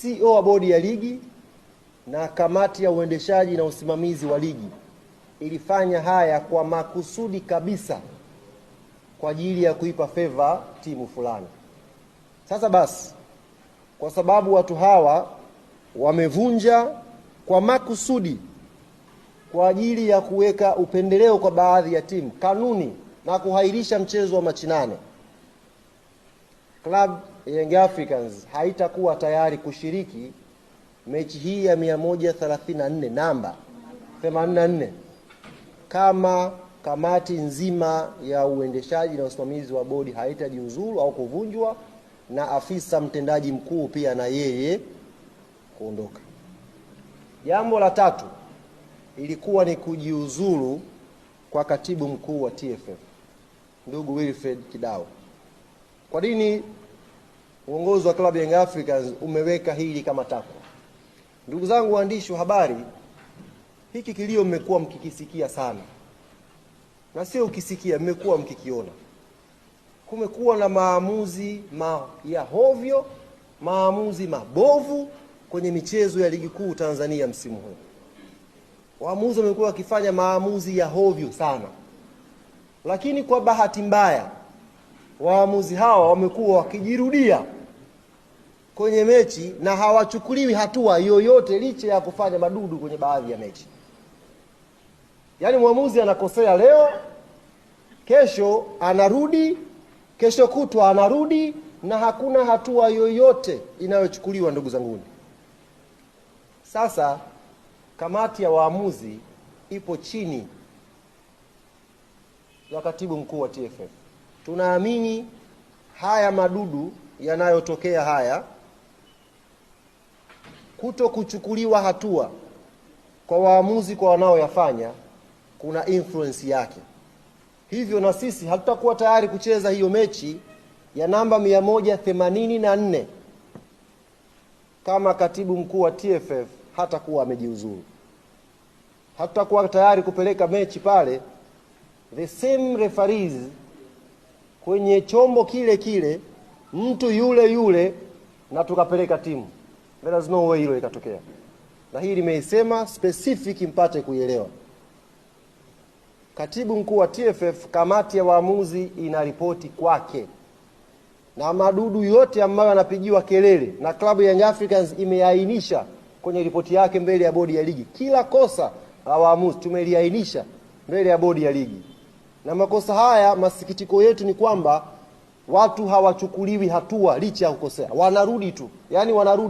CEO wa bodi ya ligi na kamati ya uendeshaji na usimamizi wa ligi ilifanya haya kwa makusudi kabisa kwa ajili ya kuipa favor timu fulani. Sasa basi, kwa sababu watu hawa wamevunja kwa makusudi kwa ajili ya kuweka upendeleo kwa baadhi ya timu kanuni na kuhairisha mchezo wa Machi 8, Club Young Africans haitakuwa tayari kushiriki mechi hii ya 134 namba 84 kama kamati nzima ya uendeshaji na usimamizi wa bodi haitajiuzulu au kuvunjwa na afisa mtendaji mkuu pia na yeye kuondoka. Jambo la tatu ilikuwa ni kujiuzulu kwa katibu mkuu wa TFF ndugu Wilfred Kidao. Kwa nini uongozi wa Club Young Africans umeweka hili kama takwa? Ndugu zangu waandishi wa habari, hiki kilio mmekuwa mkikisikia sana, na sio ukisikia, mmekuwa mkikiona. Kumekuwa na maamuzi ya hovyo, maamuzi mabovu kwenye michezo ya ligi kuu Tanzania msimu huu. Waamuzi wamekuwa wakifanya maamuzi ya hovyo sana, lakini kwa bahati mbaya waamuzi hawa wamekuwa wakijirudia kwenye mechi na hawachukuliwi hatua yoyote licha ya kufanya madudu kwenye baadhi ya mechi. Yaani mwamuzi anakosea leo, kesho anarudi, kesho kutwa anarudi, na hakuna hatua yoyote inayochukuliwa. Ndugu zanguni, sasa kamati ya waamuzi ipo chini ya katibu mkuu wa TFF. Tunaamini haya madudu yanayotokea haya, kuto kuchukuliwa hatua kwa waamuzi kwa wanaoyafanya kuna influence yake. Hivyo na sisi hatutakuwa tayari kucheza hiyo mechi ya namba 184 kama katibu mkuu wa TFF hatakuwa amejiuzuru. Hatutakuwa tayari kupeleka mechi pale the same referees kwenye chombo kile kile, mtu yule yule, na tukapeleka timu. There is no way hilo ikatokea, na hii nimeisema specific mpate kuielewa. Katibu mkuu wa TFF, kamati ya waamuzi inaripoti kwake, na madudu yote ambayo yanapigiwa kelele na klabu ya Young Africans imeainisha kwenye ripoti yake mbele ya bodi ya ligi. Kila kosa la waamuzi tumeliainisha mbele ya bodi ya ligi, na makosa haya, masikitiko yetu ni kwamba watu hawachukuliwi hatua licha ya kukosea, wanarudi tu, yaani wanarudi.